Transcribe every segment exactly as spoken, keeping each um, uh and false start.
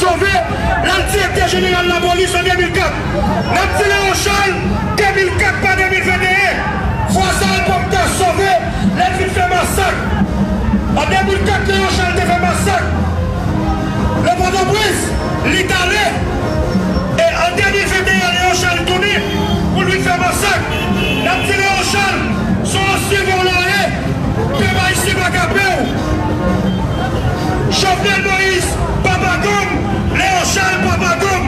sove, l al direktè jeneral lapolis an de mil kat. N ap di Léon Charles, de mil kat pa de mil venteyen. Fwa sa a, l poko sove, lè l fin fè masak. An de mil kat, Léon Charles te fè masak nan Pòtoprens, li t ale. E an de mil venteyen, Léon Charles tounen pou l vin fè masak. N ap di Léon Charles, se yon ansyen vòlò w ye. Pèp ayisyen pa ka pè w. Jovenel Moïse, papa gang, Léon Charles, papa gang.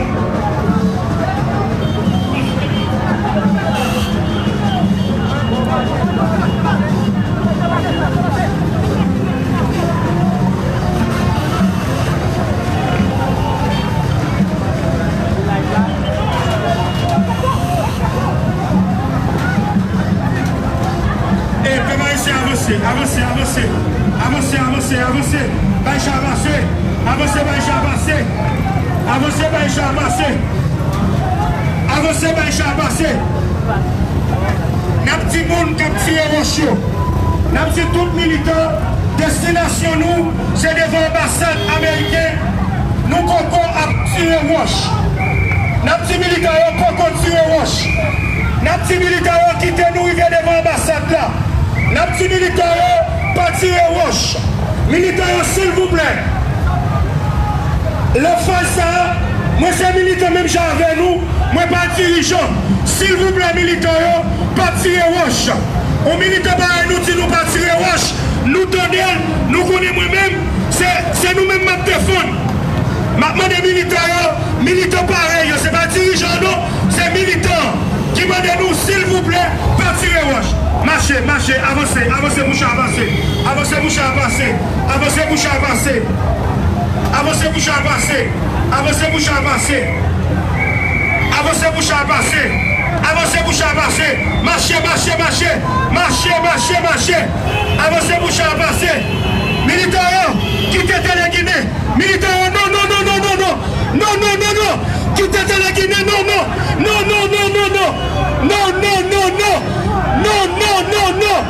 E, pèp ayisyen, avanse, avanse, avanse. Avanse, avanse, avanse. Bay chay la pase. Avanse, bay chay la pase. Avanse, bay chay la pase. Avanse, bay chay la pase. N ap di moun k ap tire wòch yo. N ap di tout militan, destinasyon nou, se devan anbasad ameriken. Nou poko ap tire wòch. N ap di militan yo poko tire wòch. N ap di militan yo kite nou rive devan anbasad la. N ap di militan yo pa tire wòch. Militan yo, silvouplè. Nan faz sa a, mwen se militan menm jan avè nou, mwen pa dirijan. Silvouplè, militan yo, pa tire wòch. Yon militan parèy nou di nou pa tire wòch, nou tande l, nou konnen mwen menm, se, se nou menm m ap defann. M ap mande militan yo, militan parèy yo, se pa dirijan non, se militan ki mande nou, silvouplè, pa tire wòch. Mache, mache, avanse, avanse pou chay la pase. Avanse pou chay la pase. Avanse pou chay la pase. Avanse pou chay la pase. Avanse pou chay la pase. Avanse pou chay la pase. Avanse pou chay la pase. Mache, mache, mache. Mache, mache, mache. Avanse pou chay la pase. Militan yo, kite Tele Ginen. Militan yo, non, non, non, non, non, non. Non, non, non, non. Kite Tele Ginen, non, non. Non, non, non, non, non. Non, non, non, non. Non, non, non, non.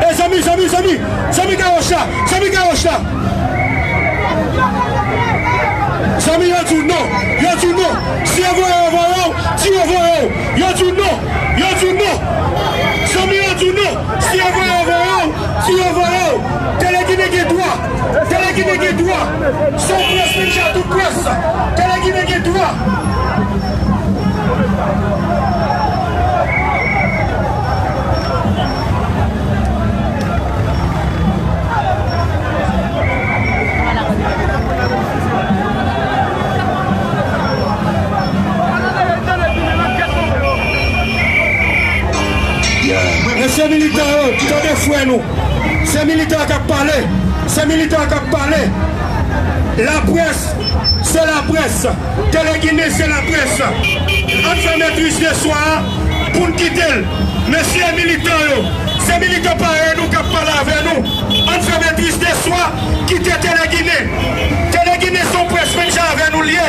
E zanmi, zanmi, zanmi. Zanmi Gawoch la. Zanmi Gawoch la. Zanmi yo di w non. Yo di w non. Si yo voye yo voye w, si yo voye w. Yo di w non. Yo di w non. Zanmi yo di w non. Si yo voye yo voye w, si yo voye w. Tele Ginen gen dwa. Tele Ginen gen dwa. Se yon près menm jan tout près. Tele Ginen gen dwa. Mesye militan yo, tande frè nou. Se militan k ap pale. Se militan k ap pale. Laprès, se laprès. Tele Ginen, se laprès. Ann fèmen tris de swa a pou n kite l. Mesye militan yo, se militan parèy nou k ap pale avè nou. Ann fèmen tris de swa, kite Tele Ginen. Tele Ginen se yon près menm jan avè nou l ye.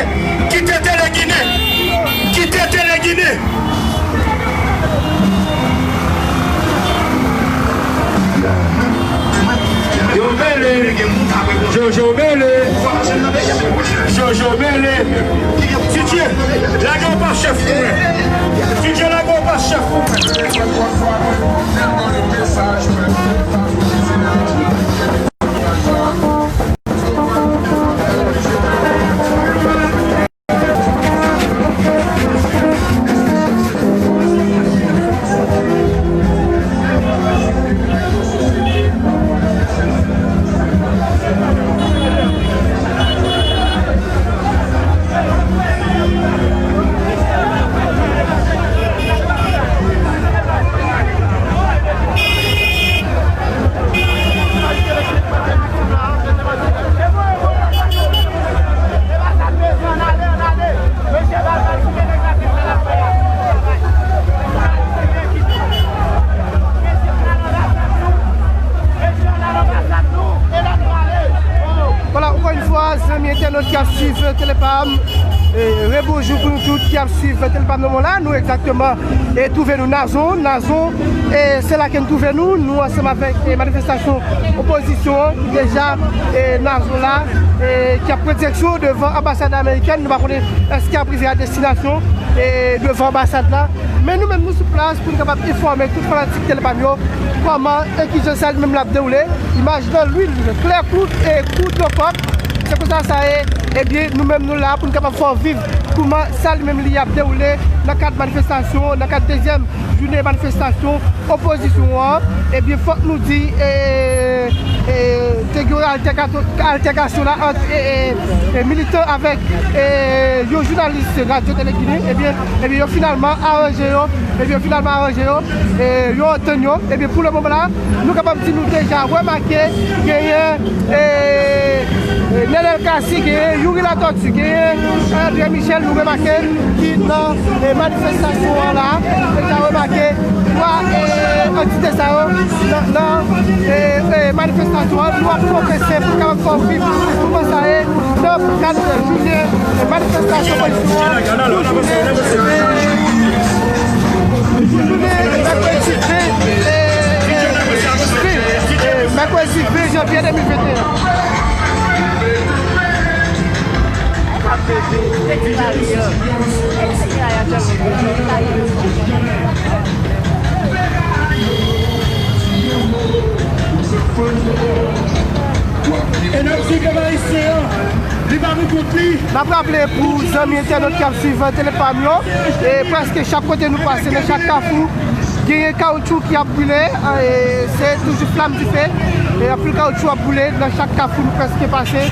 Kite Tele Ginen. Kite Tele Ginen. Yo mele. Jojo mele. Jojo mele. Didye, lage w pa chèf pou mwen. Didye, lage w pa chèf pou mwen. Vwala, ankò yon fwa, zanmi entènot k ap swiv Tele Pam, E, rebonjou pou nou tout ki ap swiv Telepam nan moman la. Nou egzakteman, e, twouve nou Nazon. Nazon, e, se la ke nou twouve nou. Nou ansanm avèk, e, manifestasyon opozisyon an ki deja, e, Nazon la, e, ki ap pran direksyon devan anbasad amerikèn. Nou pa konnen èske y ap rive a destinasyon, e, devan anbasad la. Men nou menm, nou sou plas pou n kapab enfòme tout fanatik Telepam yo kòman e kijan sa li menm l ap dewoule. Imaj nan lwil, klè kout e kout nan kòk. Se konsa sa ye. Ebyen, nou menm, nou la pou n kapab fè w viv kòman sa li menm li ap dewoule nan kad manifestasyon, nan kad dezyèm jounen manifestasyon opozisyon an. Ebyen, fòk nou di, e, e, te gen yon altèkato-, altèkasyon la ant, e, e, e, militan avèk, e, yon jounalis Radyo Tele Ginen. Ebyen, ebyen, yo finalman aranje yo. Ebyen, yo finalman aranje yo. E, yo antann yo. Ebyen, pou le moman la, nou kapab di nou deja remake genyen, e, e, Nenel Cassy, genyen Youri Latortue, genyen André Michel, nou remake ki nan, e, manifestasyon an la. Nou deja remake twa, e, antite sa yo nan, nan, e, e, manifestasyon an. Nou ap pwofese pou kapab fè w viv kòman sa ye nan kad jounen, e, manifestasyon polisyon an. Pou jounen, e, pou jounen mèkredi ven, e, e, e, mèkredi ven janvye de mil venteyen. E n ap di pèp ayisyen an, li pa pou kont li. N ap raple pou zanmi entènot ki ap swiv Telepam yo, e prèske chak kote nou pase, nan chak kafou, genyen kawoutchou ki ap brile, e se toujou flam dife, e anpil kawoutchou ap boule nan chak kafou nou prèske pase.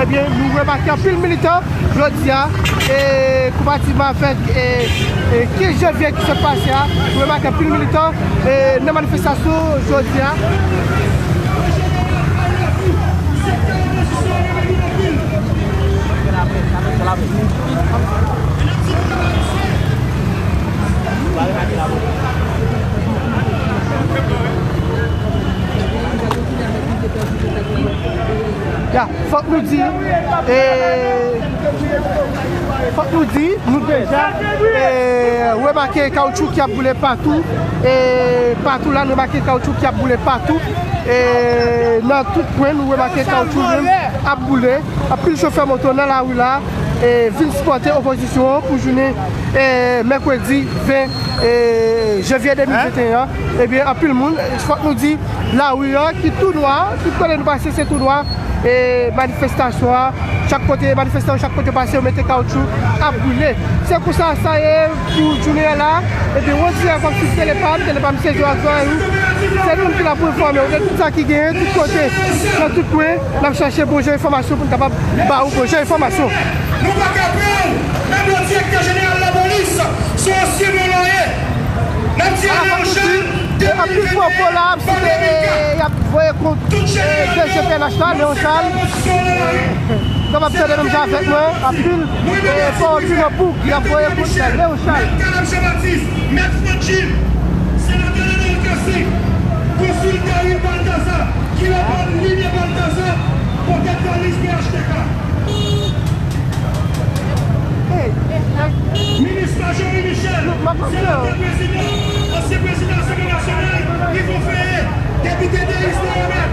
Ebyen, nou remake anpil militan jodi a, e konpatiman avèk, e, e kenz janvye ki sot pase a, nou remake anpil militan, e nan manifestasyon jodi a. Ya, fòk nou di, e, fòk nou di, nou deja, e, remake kawoutchou ki ap boule patou, e, patou la, nou remake kawoutchou ki ap boule patou, e, nan tout kwen, nou remake kawoutchou menm ap boule. Anpil chofè moto nan lari la, e, vin sipòte opozisyon an pou jounen, e, mèkredi ven, e, janvye de mil venteyen an. Ebyen, anpil moun, fòk nou di, lari an ki tou nwa, tout kote nou pase, se tou nwa. E manifestasyon an, chak kote, manifestan yo, chak kote yo pase, yo mete kawoutchou ap brile. Se konsa sa ye pou jounen an la. Epi, on dirèk w ap swiv Telepam, Telepam se jou ak zòrèy ou. Se nou menm ki la pou enfòme w de tout sa ki genyen, tout kote, nan tout kwen. N ap chache bon jan enfòmasyon pou n kapab ba ou bon jan enfòmasyon. Nou pa ka pran w, menm yon direktè jeneral lapolis, se yon sivil ou ye. N ap di ale yon jan, de mil venteyen, voye kont, e, y ap voye kont, e, D G P N H la, Léon Charles. Kòm ap tande menm jan avèk mwen, anpil, e, pawòl ki nan bouk, y ap voye kont Léon Charles. Mèt Kalab Jean Baptiste, Mèt Frantjil, senatè Léonel Cassé, konsil Gary Balthazar, ki nan bòn linye Balthazar, pòtèt valiz P H T K. Minis Majorie Michel, senatè prezidan, ansyen prezidan Asanble Nasyonal, Yvon Fayet, depite Denis Leyonel.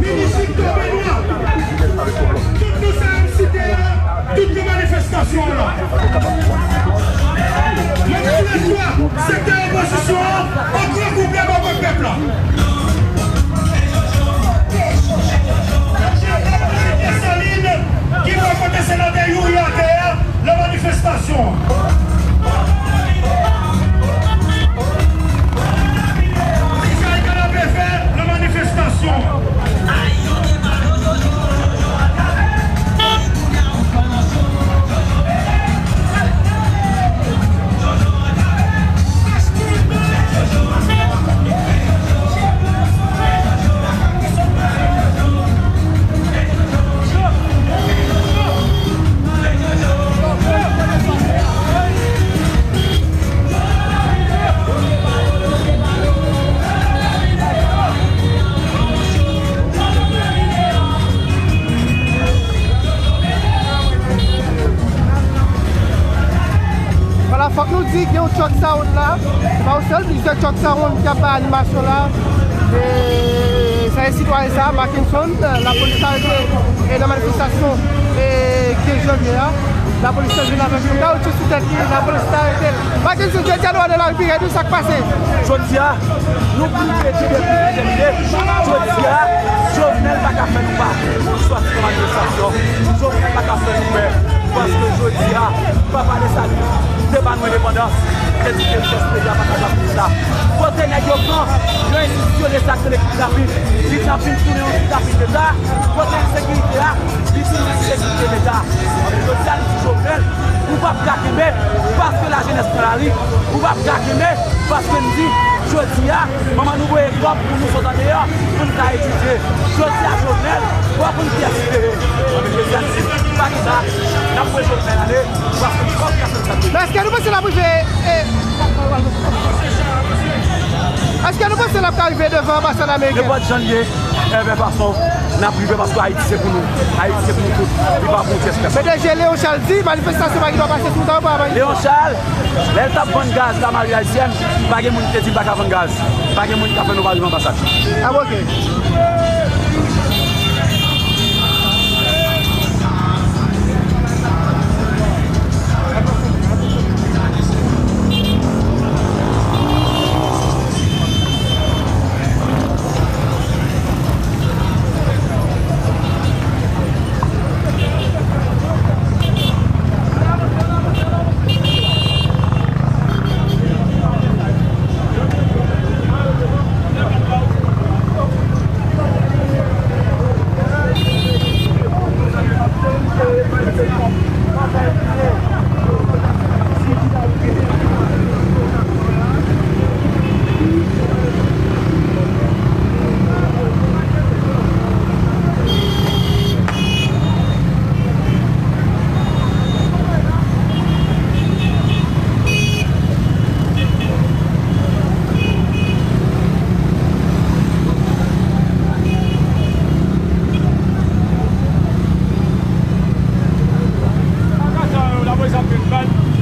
Minis Victor Benoît, tout nou sa yo m site a, tout nan manifestasyon an la. Mwen di lè fwa, sektè opozisyon an, an gran kouplè bò kot pèp la. Yon truck sound la, se pa yon sèl, plizyè truck sound ki ap bay animasyon la. E sa e sitwayen sa, Mackenson, lapolis arete e nan manifestasyon e kenz janvye a. Lapolis chanje l avèk yon kawotchou sou tèt li, lapolis arete l. Mackenson, jodi a nou ann nan lari pi rèd, wi, sa k pase? Jodi a, nou pliye di depi etènite. Jodi a, Jovenel pa ka fè nou pa sòti nan manifestasyon. Jovenel pa ka fè nou pè. Paske jodi a, Papa Desalin te ba nou endepandans, te di ke chèf peyi a pa ka pran sa. Kote nèg yo pran yon enstitisyon Leta ki rele kidnapin, kidnapin tounen yon kidnapin Leta, kote ensekirite a, li tounen yon ensekirite Leta. Jodi a, nou di Jovenel, ou p ap ka kenbe, paske lajenès pran lari, ou p ap ka kenbe, paske n di, jodi a, manman nou voye kòb pou nou sot andeyò, pou n ka etidye. Jodi a, Jovenel, w ap konn kiyès ki te ye. Anben, jodi a, n di, pa gen sa, n ap voye Jovenel ale, paske kòb k ap fè n sa. Men èske nou panse l ap rive, e, èske nou panse l ap ka rive devan anbasad ameriken? Nenpòt jan l ye, enben fason, n ap rive paske Ayiti se pou nou. Ayiti se pou nou tout. Li pa pou yon tyès pèsòn. P D G Léon Charles di manifestasyon pa gen dwa pase sou tan pa. Léon Charles, lè l t ap vann gaz la mari ayisyèn, pa gen moun ki te di l pa ka vann gaz. Pa gen moun ki ka fè nou pa rive anbasad. Ah, ok.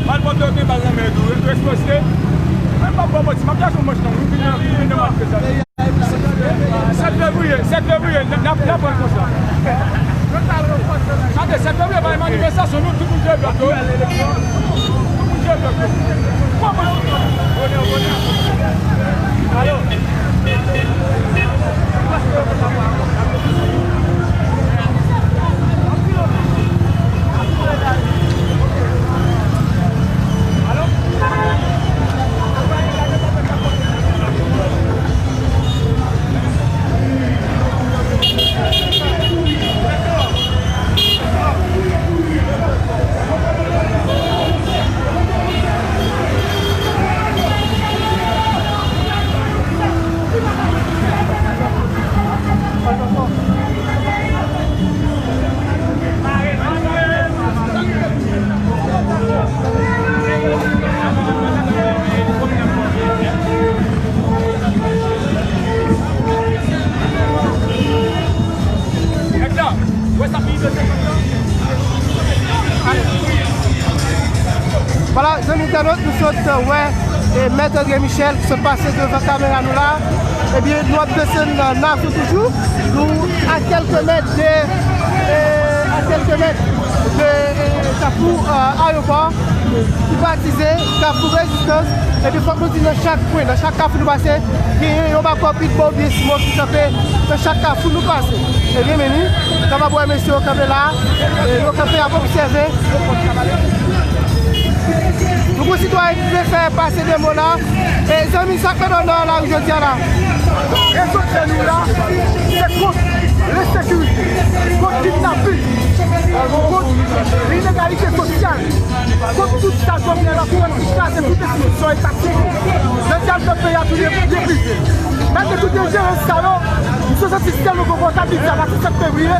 Malpwòpte yo gen bal nan men yo tou, yo ekspoze. Mwen m p ap ba w manti, m ap chache yon manch nan, nou vin nan, nou vin nan mache sa. Sèt fevriye, sèt fevriye, n ap, n ap pran konsa. Gade, sèt fevriye, pa gen manifestasyon, nou, tout moun jwe blòk yo. Tout moun jwe blòk yo. Kòman? Alo? Vwala, zanmi entènot, nou sot wè e Mèt André Michel ki sot pase devan kamera nou la. Ebyen, nou ap desann nan Nafou toujou. Nou a kèlke mèt de, e, a kèlke mèt de, e, Kafou, e, Ayewopò. Privatize, Kafou Rezistans, epi fòk nou di nan chak kwen, nan chak kafou nou pase, genyen yon bakò pitbòl oubyen smoke ki kanpe nan chak kafou nou pase. Ebyen, men ni, nou kapab wè mesye yo kanpe la, e yo kanpe ap obsève. Nou gon sitwayen ki vle fè pase de mo la, e zanmi, sa k nan lari jodi a la? Rezon k fè nou la, se kont ensekirite, kont kidnapin, kont inegalite sosyal. Kont tout sa Jovenel ap fè pou kraze tout enstitisyon etatik. Jodi a, l fè peyi a tounen byen prive. Malgre tout enjerans sa yo, misye santi sèl nou konpòtab li di apati sèt fevriye,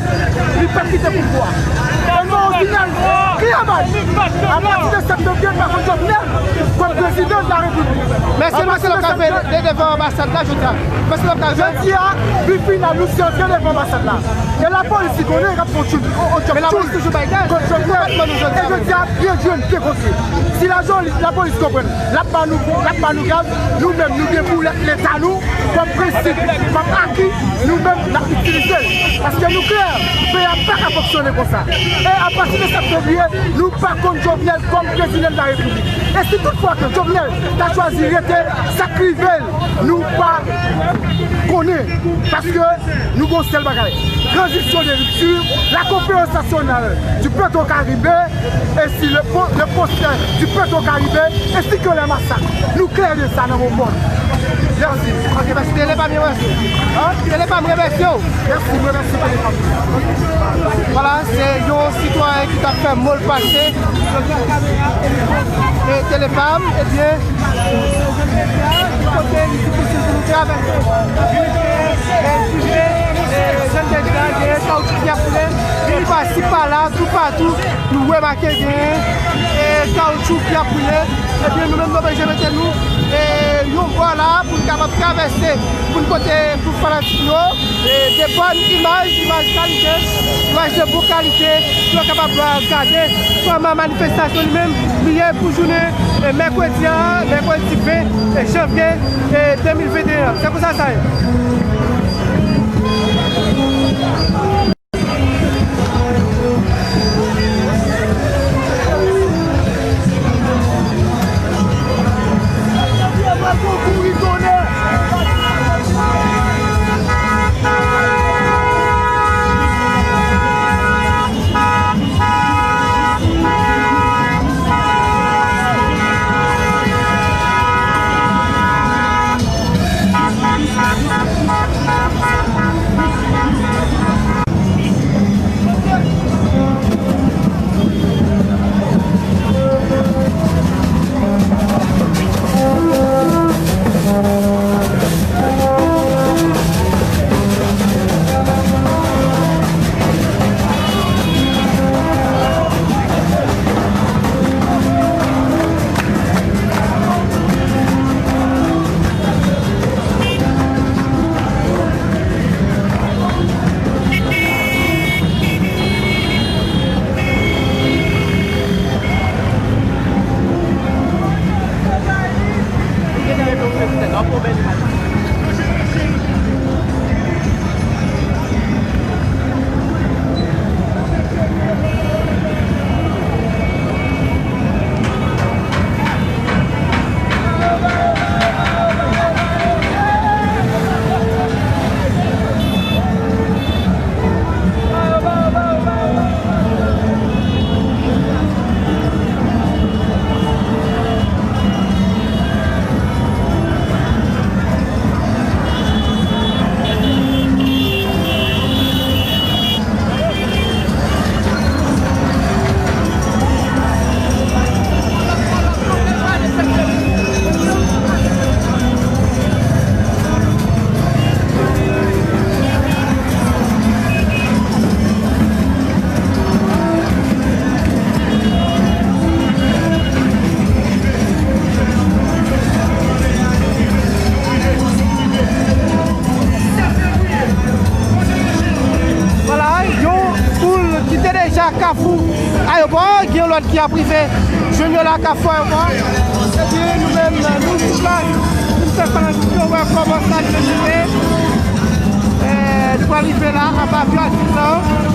li p ap kite pouvwa. Ann ba yo Final, klè bal. Apati de sèt fevriye, n pa konn Jovenel kòm prezidan de la Repiblik. Men se nou se l ap ka fè de devan anbasad la, jodi a. Men se l ap ka fè. Jodi a, bi final, nou se antre devan anbasad la. E lapolis, li konnen, y ap fè yon tchoul, yon, yon tchoul kont Jovenel. E jodi a, byen jwe, byen kontre. Si lapolis konprann, l ap ba nou, l ap ba nou gaz, nou menm, nou gen boulèt Leta nou, kòm prensip, kòm aki, nou menm, n ap itilize l. Paske nou klè, peyi a pa ka fonksyone konsa. E apati de sèt fevriye, nou pa konn Jovenel kòm prezidan de la Repiblik. E si toutfwa ke Jovenel ta chwazi rete, sa k rive l, nou pa konnen. Paske nou gon sèl bagay. Tranzisyon de ripti, la konferans nasyonal di Petro Karibe, e si le po-, le pwosè di Petro Karibe, ensi ke le masak. Nou klè de sa nan Mopòl. Mèsi. Ok, mèsi. Tele pa m remèsye w. Hein? Tele pa m remèsye w. Mèsi, mwen mèsi Tele pa m. Vwala, se yon sitwayen ki t ap fè mo l pase. E Tele pa m, ebyen, kote li di pou nou travèse. E, e, jan n te di la, gen kawoutchou ki ap koule. E pasi pala, toupatou, nou remake gen, e, kawoutchou ki ap koule. Ebyen, nou menm, nou oblije mete nou, e, yon bò la pou n kapab travèse, pou n pote pou fanatik yo, e, de bòn imaj, imaj kalite, imaj de bon kalite, pou yo kapab, e, gade kòman manifestasyon li menm li ye pou jounen, e, mèkredi an, mèkredi ven, e, janvye, e, de mil venteyen an. Se konsa sa ye. Vwala, yon foul ki te deja Kafou Ayewopò, gen yon lòt ki ap rive jwenn yo la Kafou Ayewopò. Epi nou menm, nou sou plas, nou fè fanatik yo wè kòman sa ap dewoule. Eh, nou pral rive la, anba Vye Atis lan.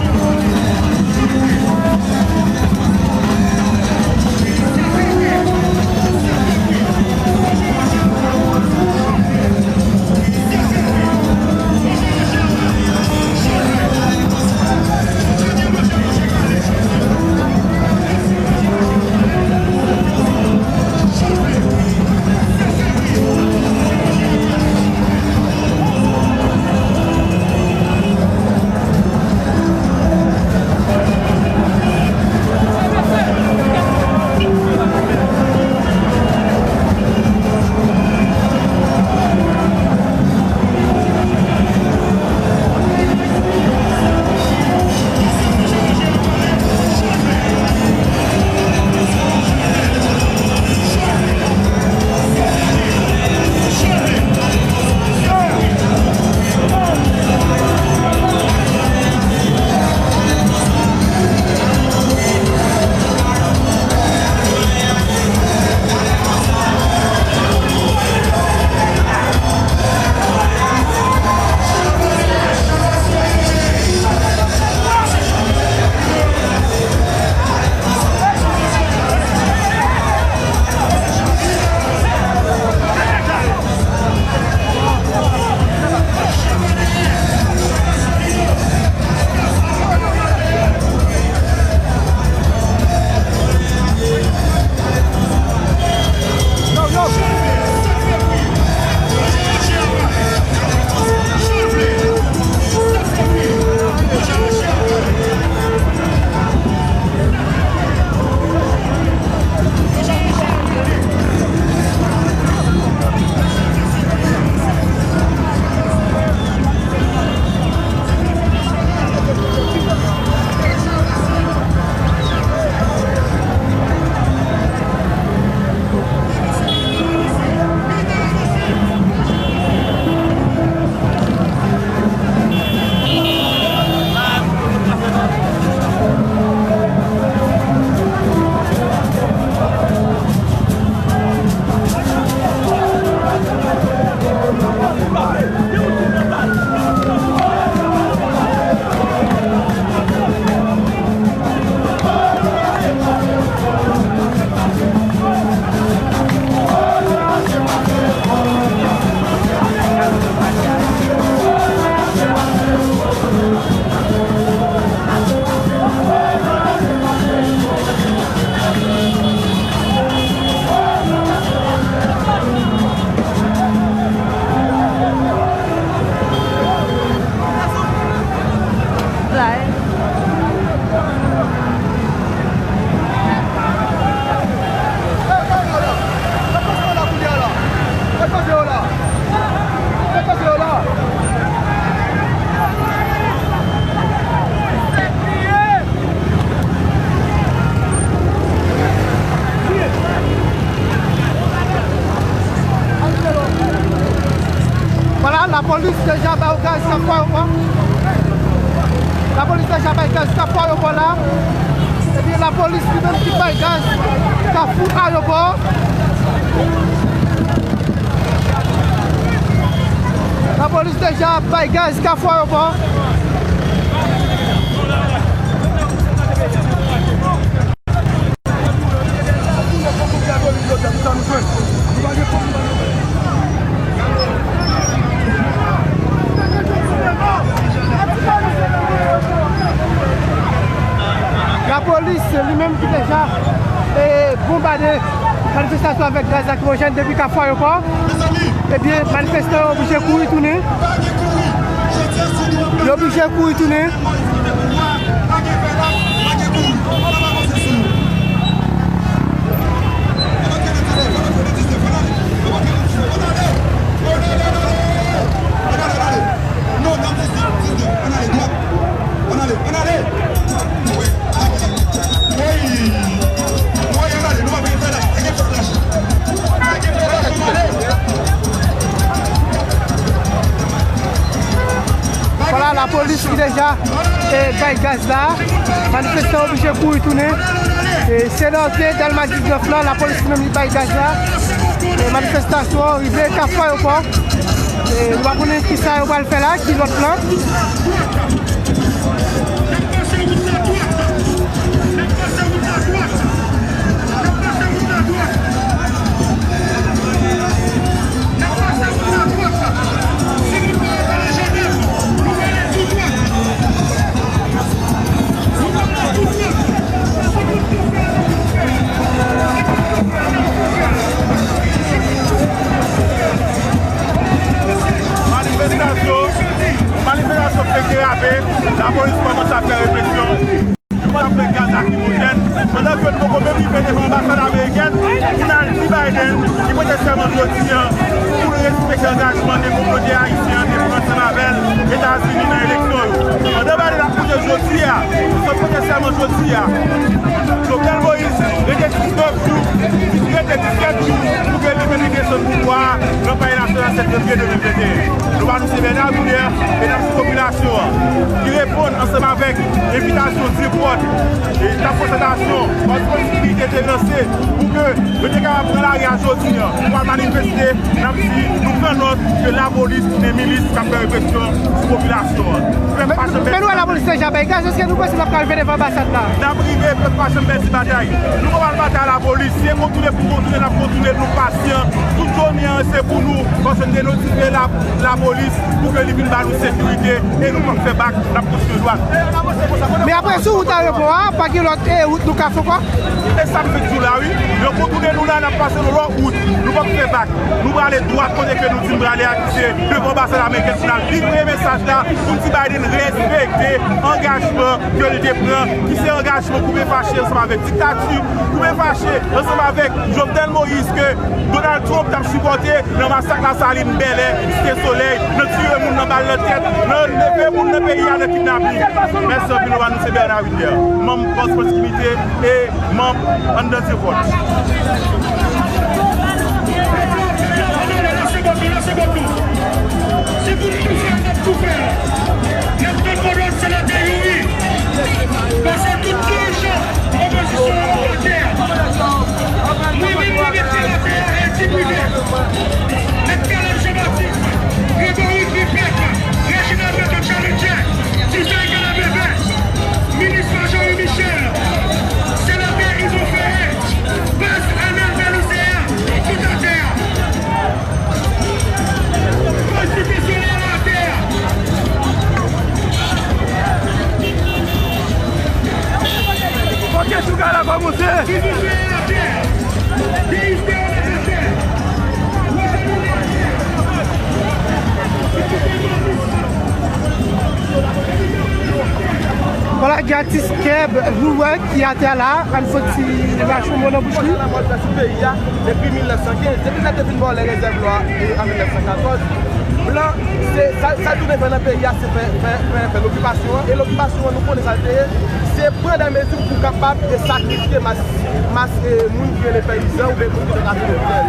Gaz Kafou Ayewopò. Lapolis deja bay gaz Kafou Ayewopò la. Ebyen, lapolis li menm ki bay gaz Kafou Ayewopò. Lapolis deja bay gaz Kafou Ayewopò. Lapolis li menm ki deja, e, bonbade manifestasyon avèk gaz lakrimojèn depi Kafou Ayewopò. Ebyen, manifestan yo oblije kouri tounen. Yo oblije kouri tounen. Vwala, lapolis ki deja, e, bay gaz la. Manifestan oblije kouri tounen. E, se nan antre Dèlma diznèf la, lapolis li menm li bay gaz la. E, manifestasyon rive Kafou Ayewopò. E, nou pa konnen kisa yo pral fè la, ki lòt plan. Manifestasyon, manifestasyon fèk derape, lapolis kòmanse ap fè represyon. Yo pral fè gaz lakrimojèn. Pandan ke nou poko menm rive devan anbasad amerikèn, pou n al di Biden, li prete sèman jodi a, pou l respekte angajman ke kominote ayisyen an te pran ansanm avè l, Etazini, nan eleksyon yo. Pandan Biden ap poze jodi a, pou l pote sèman jodi a, Jovenel Moïse rete diznèf jou, li rete disèt jou, pou ke li menm li desann pouvwa a, nan Palè Nasyonal sèt fevriye de mil venteyen. Nou anonse Bernard Louder e n ap di popilasyon an ki reponn ansanm avèk envitasyon Depòt e t ap konsantasyon, pati Politik Militè te lanse pou ke yo te kapab pran lari a jodi a pou al manifeste. N ap di, nou pran nòt ke lapolis tounen milis k ap fè represyon sou popilasyon an. Men nou wè lapolis deja bay gaz, èske nou panse n ap ka rive devan anbasad la? N ap rive, pèp pa janm pèdi batay. Nou pa pral batay lapolis. Si e kontounen pou kontounen, n ap kontounen, nou pasyan. Tout jounen an, se pou nou, paske n te notifye la, lapolis pou ke li vin ba nou sekirite e nou p ap fè bak, n ap kontinye dwat. Men apre sou wout ayewopò a, pa gen lòt, e, wout nou ka fè ankò? E sa m vin di w la, wi. Yo kontounen nou la, n ap pase nan lòt wout. Nou p ap fè bak. Nou prale dwat kote ke nou di n prale a, ki se devan anbasad amerikèn pou n al livre mesaj la, pou n di Biden respekte angajman ke l te pran, ki se angajman koupe fache ansanm avèk diktati, koupe fache ansanm avèk Jovenel Moïse ke Donald Trump t ap sipòte nan masak Lasalin, Bèlè, Site Solèy, nan tire moun nan bal nan tèt, nan leve moun nan peyi a nan kidnaping. Mèsi anpil, nou anonse Bernard Winder, manm Fòs Politik Militè e manm anndan Depòt. Ann ale, lanse bòt nou, lanse bòt nou. Si pou nou tou fè, n ap tou fè. N ap tann modèl senatè Youri. Pase tout dirijan opozisyon an atè. Mwen menm, mwen met pye atè a e di prive. Mèt Caleb Jean Baptiste, Grégory Triplex, Reginald Bertrand Challenger, Divin Caleb Evans, minis Marjorie Michel, senatè Yvon Ferré, baz Arnel Belizaire, tout atè a. Konstitisyon an atè a. Fòk Yesou Gala kòmanse. Konstitisyon an atè a. Deyis Teyonèl atè a. Woje Moune atè a. Vwala, gen atis Keb Louwè ki atè a la, ann fè ti rache mo nan bouch li. Lamò sou peyi a depi mil nèf san kenz, depi nèg te fin vòlè rezèv lò a, e, an mil nèf san katòz, Blan, se sa, sa l tounen fè nan peyi a, se fè, fè, fè, fè lokipasyon an. E lokipasyon an, nou konnen sa l te ye. Se pran de mezi pou kapab e sakrifye mas, mas e moun ki rele peyizan oubyen moun ki te ka vin ouvè.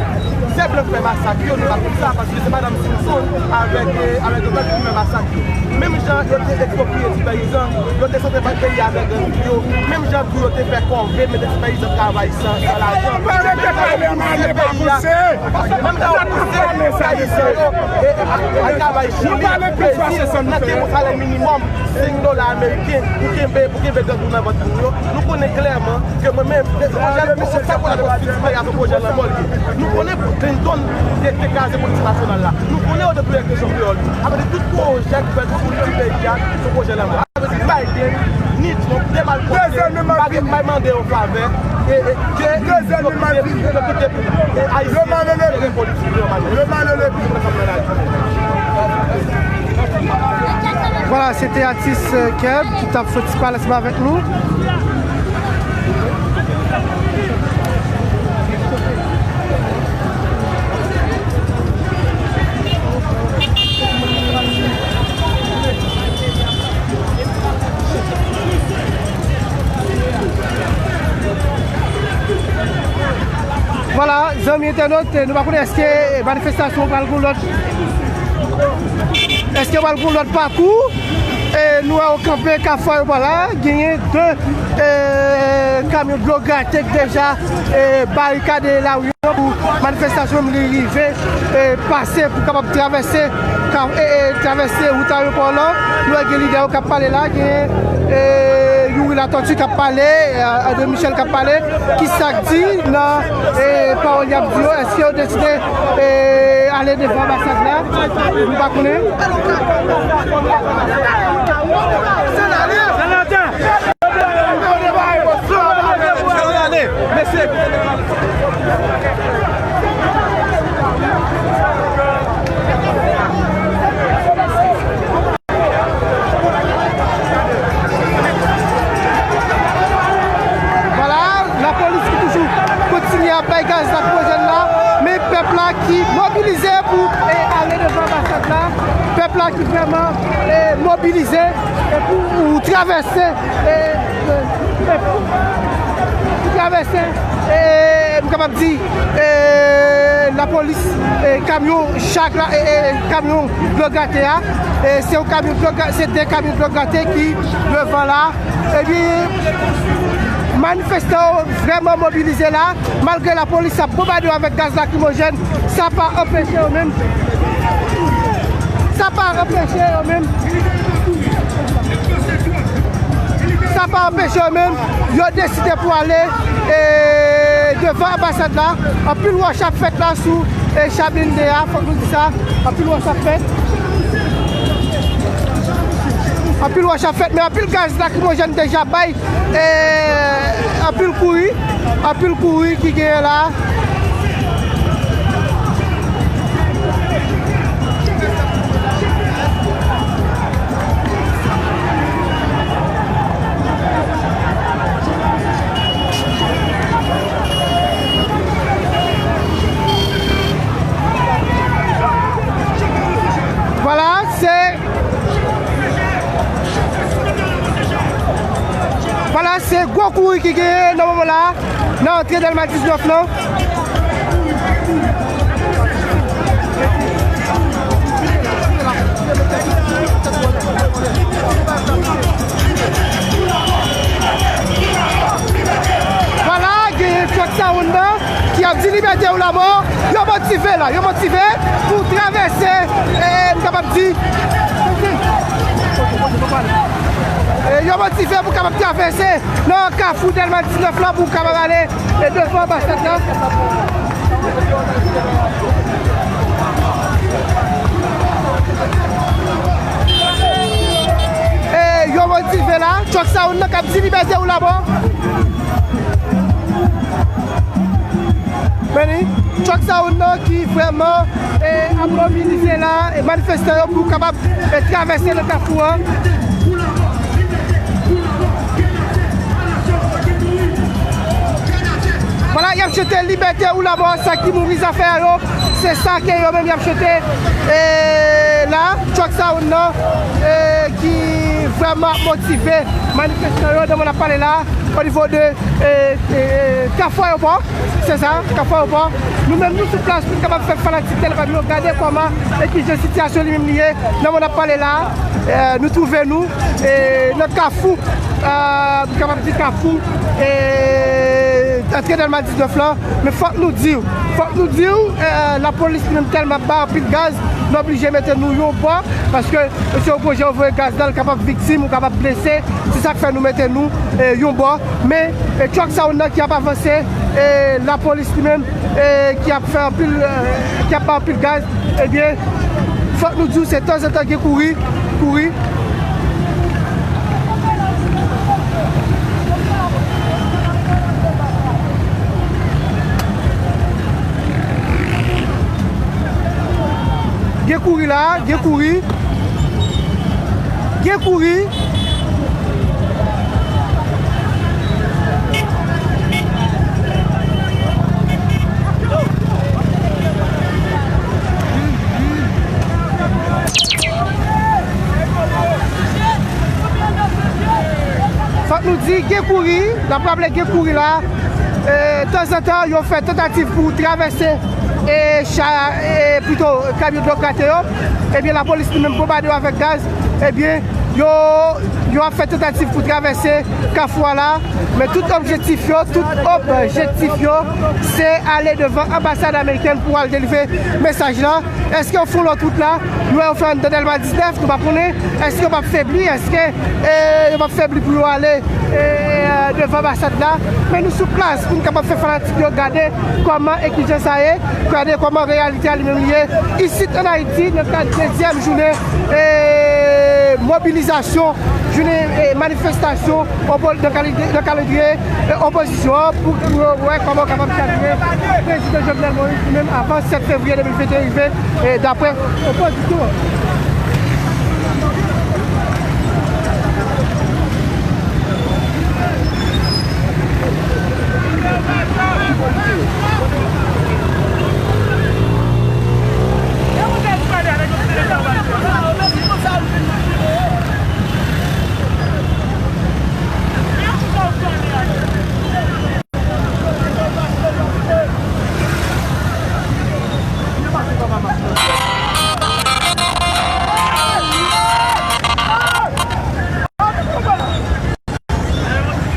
Se blan k fè masak yo, nou pa konn sa, paske se madanm Simpson avèk, e, avèk Doktè ki fè masak yo. Menm jan yo te ekspropriye ti peyizan, yo te santre peyi a avèk gang yo. Menm jan tou yo te fè kòve, mete ti peyizan travay san, san lajan. Menm jan yo pouse peyi a, menm jan yo pouse peyizan yo, e, e, al travay Chili, Brezil, nan te yon salè minimòm senk dola ameriken pou kenbe, pou kenbe gang yo nan vant moun yo. Nou konnen klèman ke mwen menm, se pou la konstitisyon peyi a, se pwojè lanmò l ye. Nou konnen Clinton te, te kraze politik nasyonal la. Nou konnen yo te touye Christian Creole. Sa vle di tout pwojè ki fèt sou ti peyi a, se pwojè lanmò. Sa vle di Biden, ni Trump, te mal poze, pa gen, pa mande yo favè, e, e, ke yo kite, yo kite, e, Ayisyen jere politik yo, malere. Vwala, se te atis, e, Keb ki t ap fè ti pale ansanm avèk nou. Vwala, zanmi entènot, nou pa konnen èske manifestasyon pral gen lòt, èske pral gen lòt pakou. E nou wè yo kanpe kafou ayewopò la, genyen de, e, kamyon dlo grate ki deja, e, barikade lari an pou manifestasyon li rive, e, pase pou kapab travèse, ka-, e, e, travèse wout ayewopò lan. Nou wè gen lidè yo k ap pale la, gen, e, Youri Latortue k ap pale, e, André Michel k ap pale. Kisa k di nan, e, pawòl y ap di yo? Èske yo deside, e, ale devan anbasad la? Nou pa konnen. Vwala, lapolis ki toujou kontinye ap bay gaz lakrimojèn la, men pèp la ki mobilize pou, e, ale devan anbasad la, pèp la ki vrèman, e, mobilize, e, pou travèse, e, e, e, pou, pou travèse, e, m kapab di, e, lapolis, e, kamyon chak la, e, e, kamyon dlo grate a, e, se yon kamyon dlo gra-, se de kamyon dlo grate ki devan la. Epi, manifestan yo vrèman mobilize la, malgre lapolis ap bonbade yo avèk gaz lakrimojèn, sa pa anpeche yo menm, sa pa anpeche yo menm, sa pa anpeche yo menm, yo deside pou ale, e, devan anbasad la. Anpil wòch ap fèt la sou, e, Chabin de a, fòk nou di sa. Anpil wòch ap fèt. Anpil wòch ap fèt, men anpil gaz lakrimojèn deja bay, e, anpil kouri, anpil kouri ki genyen la. Vwala, se, vwala, se gwo kouri ki genyen nan moman la, nan antre Dèlma diznèf lan. Vwala, genyen Truck Sound nan ki ap di libète ou lamò. Yo motive la, yo motive pou travèse, e, m kapab di, e, yo motive pou kapab travèse nan kafou Dèlma diznèf lan pou kapab ale, e, devan anbasad la. E, yo motive la, Truck Sound nan k ap di libète ou lamò. Meni, Truck Sound nan ki vrèman, e, ap mobilize la, e, manifestan yo pou kapab, e, travèse nan kafou an. Vwala, y ap chante libète ou lamò, sa ki mouri zafè a yo. Se sa ke yo menm y ap chante, e, la, Truck Sound nan, e, ki vrèman ap motive manifestan yo nan moman n ap pale la, o nivo de, e, e, e, Kafou Ayewopò. Se sa, Kafou Ayewopò. Nou menm, nou sou plas pou n kapab fè fanatik Tèlmad yo gade kòman e kijan sitiyasyon li menm li ye nan moman n ap pale la. E, nou twouve nou, e, nan Kafou, e, m kapab di Kafou, e, antre Dèlma diznèf lan, men fòk nou di w, fòk nou di w, e, lapolis li menm tèlman ap bay anpil gaz, nou oblije mete nou yon bò, paske se yon pwojè ou voye gaz la, l kapab viktim, ou kapab blese, se sa k fè nou mete nou, e, yon bò. Men, e, Truck Sound nan ki ap avanse, e, lapolis li menm, e, ki ap fè anpil, e, ki ap bay anpil gaz, ebyen, fòk nou di w, se tanzantan gen kouri, kouri. Gen kouri la, gen kouri. Gen kouri. Fòk nou di, gen kouri, n ap raple gen kouri la. E, tanzantan, yo fè tantativ pou travèse, e, cha, e, pito, kamyon dlo krate yo. Ebyen, lapolis li menm bonbade yo avèk gaz. Ebyen, yo, yo ap fè tantativ pou travèse kafou a la. Men tout objektif yo, tout objektif yo, se ale devan anbasad amerikèn pou al delivre mesaj la. Èske yo fè yon lòt wout la? Nou wè yo fè anndan Dèlma diznèf, nou pa konnen. Èske yo p ap febli? Èske, e, yo p ap febli pou yo ale, e, e, devan anbasad la? Men nou sou plas pou n kapab fè fanatik yo gade kòman e kijan sa ye, gade kòman reyalite a li menm li ye. Isit ann Ayiti, nan kad dezyèm jounen, e, mobilizasyon, jounen, e, manifestasyon, opo-, nan kalite, nan kalandriye, e, opozisyon an pou, pou yo wè kòman yo kapab chavire prezidan Jovenel Moïse li menm avan sèt fevriye de mil venteyen rive, e, daprè opozisyon an.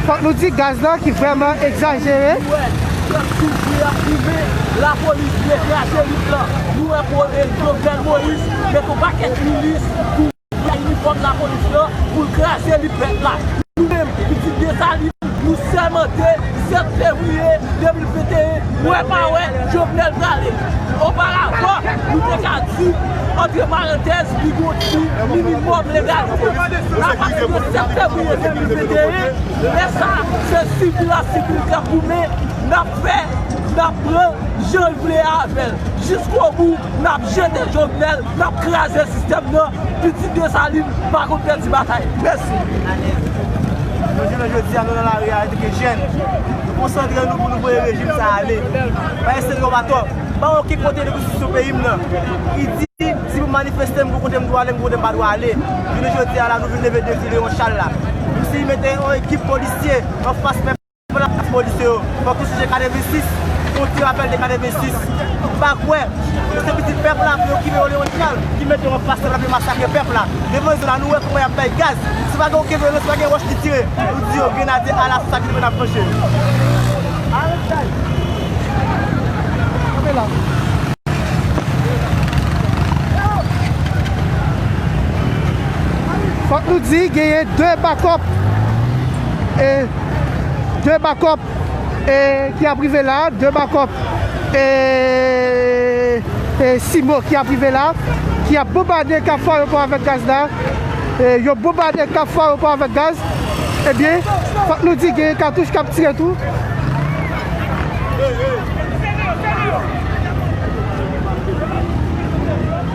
Fòk nou di gaz lan ki vrèman egzajere. Wè, y ap touche, y ap goumen, lapolis vle kraze lit lan. Nou wè pou, e, Jovenel Moïse mete yon pakèt milis pou pran inifòm lapolis lan, pou l kraze lit pèp la. Nou menm, pitit Desalin, nou sèmante sèt fevriye de mil venteyen, wè pa wè, Jovenel prale. Oparavan, nou te ka di, antre parantèz, li gon ti minimòm legalite. Apati de sèt fevriye de mil venteyen, lè sa, se sivil ak sivil k ap goumen, n ap fè, n ap pran, jan l vle avè l. Jiskobou, n ap jete Jovenel, n ap kraze sistèm nan. Pitit Desalin pa konn pèdi batay. Mèsi. Nou jounen jodi a, nou nan lari a, antake jèn, nou konsantre nou pou nou voye rejim sa a ale. Pa eseye twòp atò. Pa okenn kote de konstitisyon peyi m nan ki di, si pou manifeste, m gon kote m dwe ale, m gon kote m pa dwe ale. Jounen jodi a la, nou vin leve defi Leon Charles la. Menm si li mete yon ekip polisye anfas pèp la, polisye yo. Fòk nou sonje katrevensis, yon ti rapèl de katrevensis. M pa kwè se pitit pèp la pou yo kite Leon Charles ki mete yo anfas pèp la pou yo masakre pèp la. Devan zye la, nou wè kòman y ap bay gaz. Se pa gen okenn vyolans, se pa gen wòch ki tire. Nou di yo grenadye alas sa ki nou menm n ap tranche. Kanpe la. Fòk nou di genyen de bakòp, e, de bakòp, e, ki ap rive la, de bakòp, e, e, simo ki ap rive la, ki ap bonbade Kafou Ayewopò avèk gaz la. E, yo bonbade Kafou Ayewopò avèk gaz. Ebyen, fòk nou di genyen katouch k ap tire tou.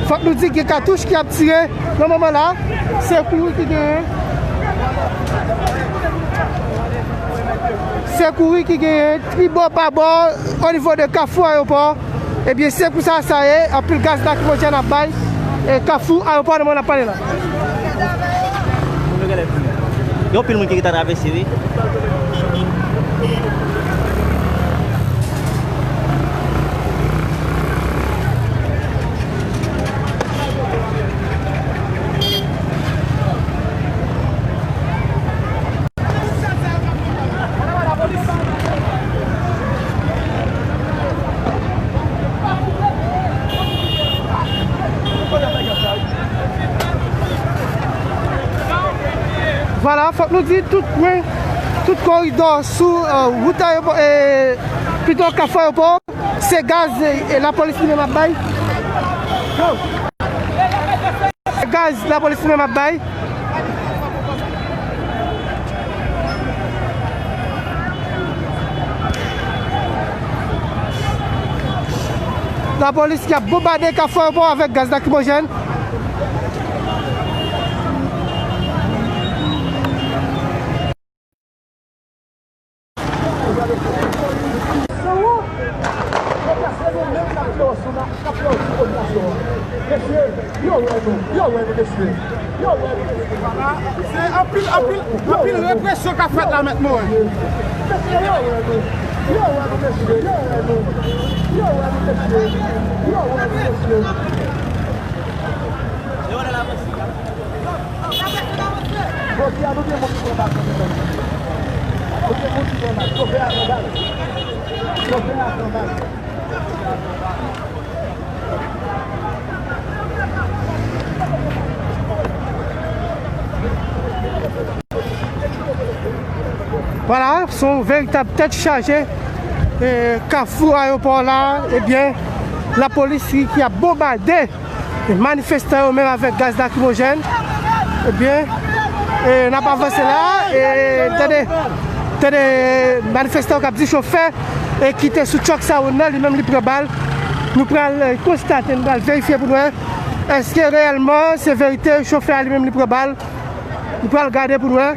Fòk nou di gen katouch ki ap tire nan moman la. Se kouri ki genyen. Se kouri ki genyen tribò, babò, o nivo de Kafou Ayewopò. Ebyen, se pou sa sa ye, anpil gaz lakrimojèn ap bay, e, Kafou Ayewopò nan moman n ap pale la. Gen anpil moun ki gentan travèse, wi. Vwala, fòk nou di tout kwen, tout koridò sou, e, wout Ayewopò, e, pito Kafou Ayewopò, se gaz, e, e, lapolis li menm ap bay. Gaz lapolis li menm ap bay. Lapolis ki ap bonbade Kafou Ayewopò avèk gaz lakrimojèn. Mesye, yo wè nou, yo wè nou, mesye. Yo wè nou, mesye. Se anpil, anpil, anpil represyon k ap fèt la, mèt mwen. Mesye, yo wè nou, yo wè nou, mesye, yo wè nou. Yo wè nou, mesye, yo wè nou, mesye. Jodi a, nou gen moun ki pran bal nan men yo. Nou gen moun ki pran bal. Chofè a pran bal. Chofè a pran bal. Vwala, se yon veritab tèt chaje. E, Kafou Ayewopò la, ebyen, lapolis ki, ki ap bonbade manifestan yo menm avèk gaz lakrimojèn. Ebyen, e, n ap avanse la, e, tande, tande manifestan yo k ap di chofè, e, ki te sou tchòk sa yo nan, li menm li pran bal. Nou pral, e, konstate, nou pral verifye pou nou wè èske reyèlman se verite chofè a li menm li pran bal. Nou pral gade pou nou wè.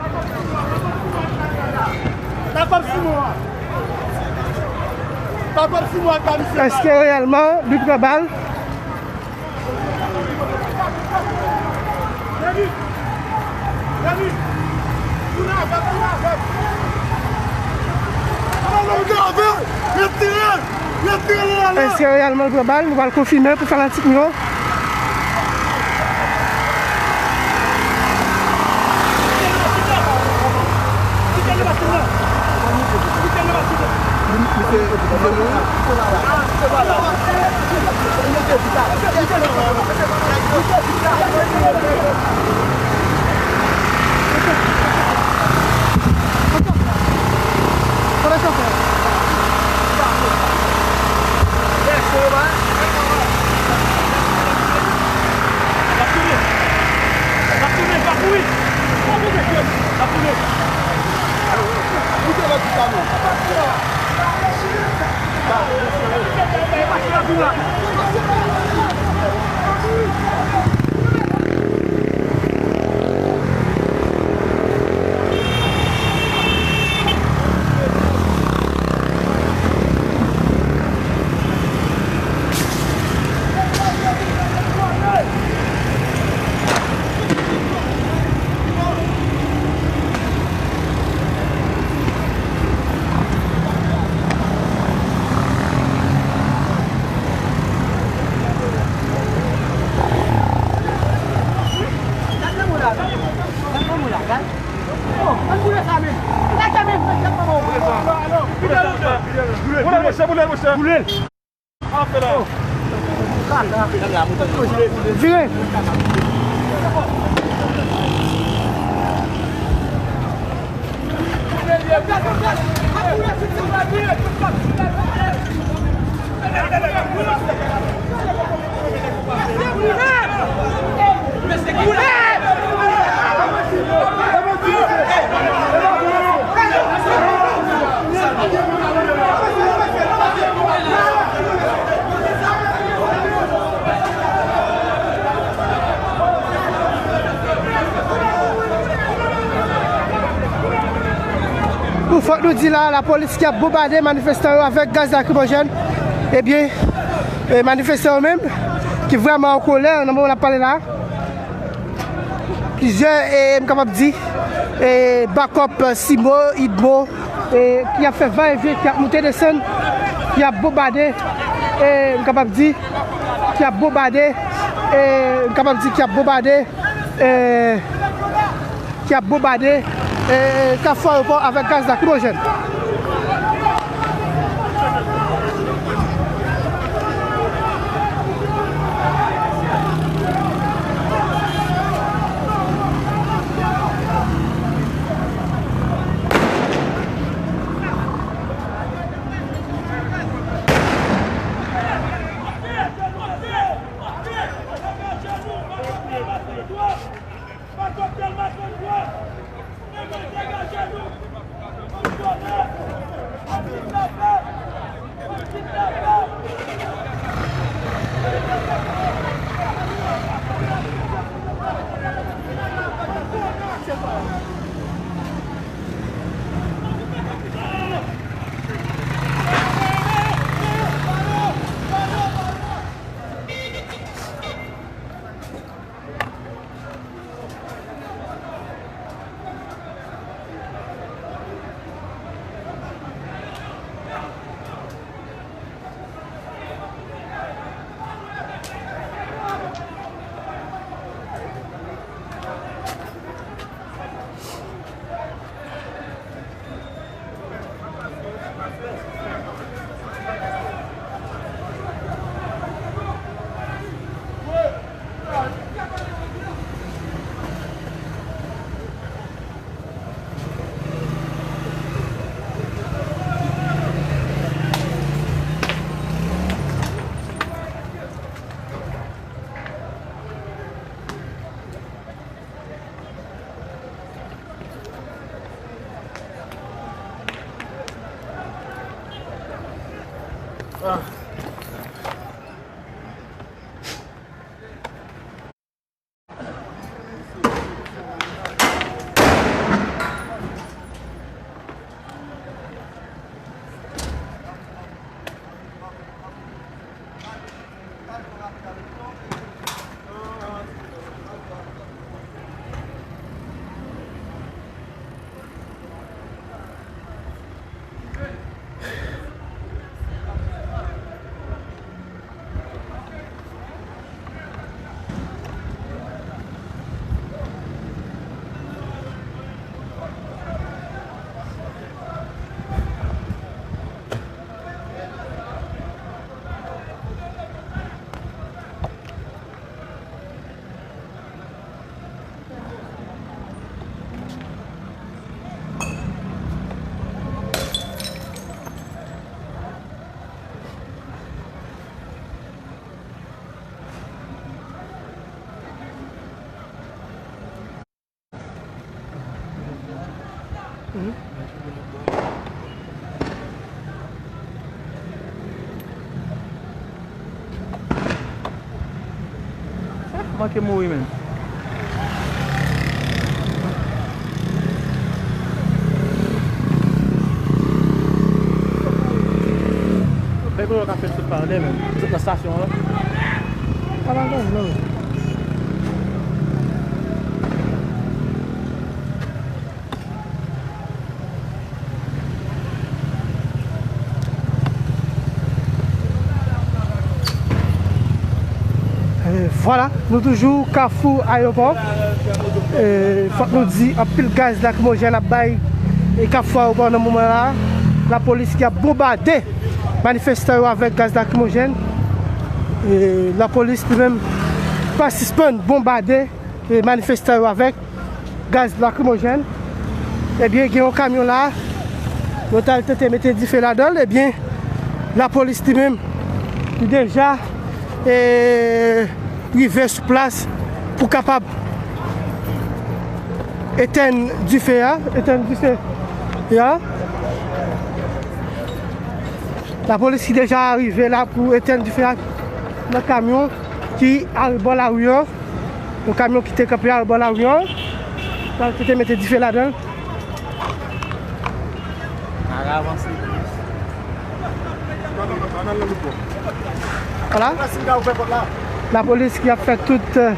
Èske reyèlman li pran bal? Èske reyèlman l pran bal? Nou pral konfime pou fanatik nou yo. Vire. Bon, fòk nou di la, lapolis ki ap bonbade manifestan yo avèk gaz lakrimojèn. Ebyen, E manifestan yo menm, ki vrèman an kolè nan moman n ap pale la. Plizyè, e, m kapab di, e, bakòp, e, Simo, Idmo, e, ki ap fè va e vyen, ki ap moute desann, ki ap bonbade, e, m kapab di, ki ap bonbade, e, m kapab di, ki ap bonbade, e, ki ap bonbade, e, Kafou Ayewopò avèk gaz lakrimojèn. Manke mouri menm. Fè kote w ka fè sot pa anlè menm. Sot nan estasyon an. Pa bagay non. E, vwala, nou toujou Kafou Ayewopò. E, fòk nou di, anpil gaz lakrimojèn ap bay e Kafou Ayewopò nan moman la. Lapolis ki ap bonbade manifestan yo avèk gaz lakrimojèn. E, lapolis li menm pa sispann bonbade, e, manifestan yo avèk gaz lakrimojèn. Ebyen, gen yon kamyon la, yo t al tante mete dife ladan l. Ebyen, lapolis li menm, li deja, e, rive sou plas pou kapab etèn dife a, etèn dife a. Lapolis ki deja rive la pou etèn dife a nan kamyon ki arebò lari an. Yon kamyon ki te kanpe arebò lari an. Sa ki te mete dife ladan l. Para avanse plis. Pa nan, pa nan lòt bò. Vwala. Lapolis ki ap fè tout, eh,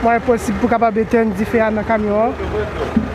mwayen posib pou kapab etenn dife a nan kamyon an.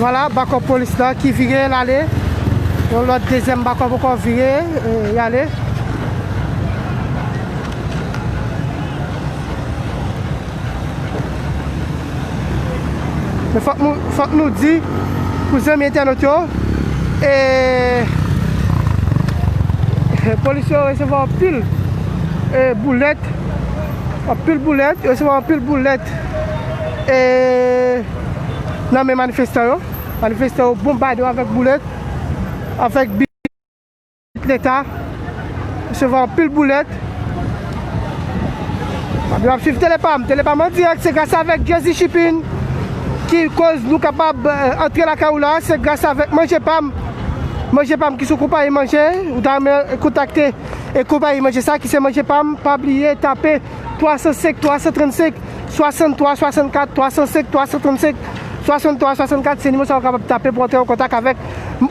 Vwala, bakòp polis la ki vire l ale. Yon lòt dezyèm bakòp ankò vire, eh, y ale. Men fòk nou, fòk nou di pou zanmi entènot yo, e, polis yo resevwa anpil, e, boulèt, anpil boulèt, yo resevwa anpil boulèt, e, nan men manifestan yo. Manifestan yo bonbade yo avèk boulèt, avèk Leta, resevwa anpil boulèt. Yo ap swiv Tele Pam. Tele Pam an dirèk, se gras avèk Jersey Shipping ki koz nou kapab, eh, antre lakay ou la. Se gras avèk Manje Pam. Manje Pam ki se yon konpayi manje. Ou ta renmen kontakte e konpayi manje sa ki se Manje Pam. Pa bliye tape twa san senk, twa san trannsenk, swasanntwa swasannkat, twa san senk, twa san trannsenk, swasanntwa swasannkat, se nimewo sa w kapab tape pou antre an kontak avèk,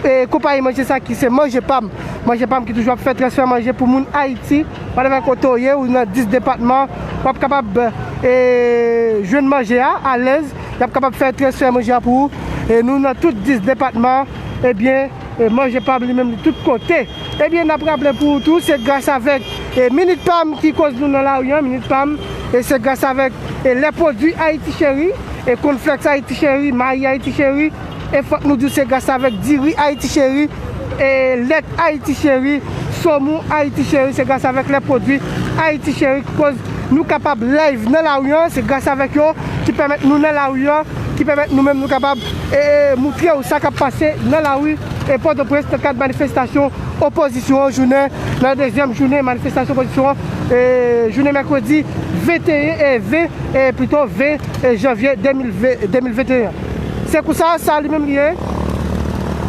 e, konpayi manje sa ki se Manje Pam. Manje Pam ki toujou ap fè transfè manje pou moun Ayiti. Pa nenpòt kote w ye, ou nan dis depatman, w ap kapab, e, jwenn manje a alèz. Y ap kapab fè transfè manje a pou ou. E nou nan tout dis depatman. Ebyen, e, Manje Pam li menm li tout kote. Ebyen, n ap raple pou ou tou, se gras avèk, e, Minit Pam ki koz nou nan lari a, Minit Pam, e se gras avèk, e, lè pwodui Ayiti Cheri, e, Cornflakes Ayiti Cheri, mayi Ayiti Cheri, e fòk nou di w se gras avèk diri Ayiti Cheri, e, lèt Ayiti Cheri, somon Ayiti Cheri, se gras avèk lè pwodui Ayiti Cheri ki koz nou kapab live nan lari a, se gras avèk yo ki pèmèt nou nan lari a, ki pèmèt nou menm nou kapab, e, e, moutre w sa k ap pase nan lari, e, Pòtoprens nan kad manifestasyon opozisyon an, jounen, nan dezyèm jounen manifestasyon opozisyon an, e, jounen mèkredi venteyen, e, ven, e, pito ven, e, janvye de mil ven, de mil venteyen an. Se konsa sa li menm li ye.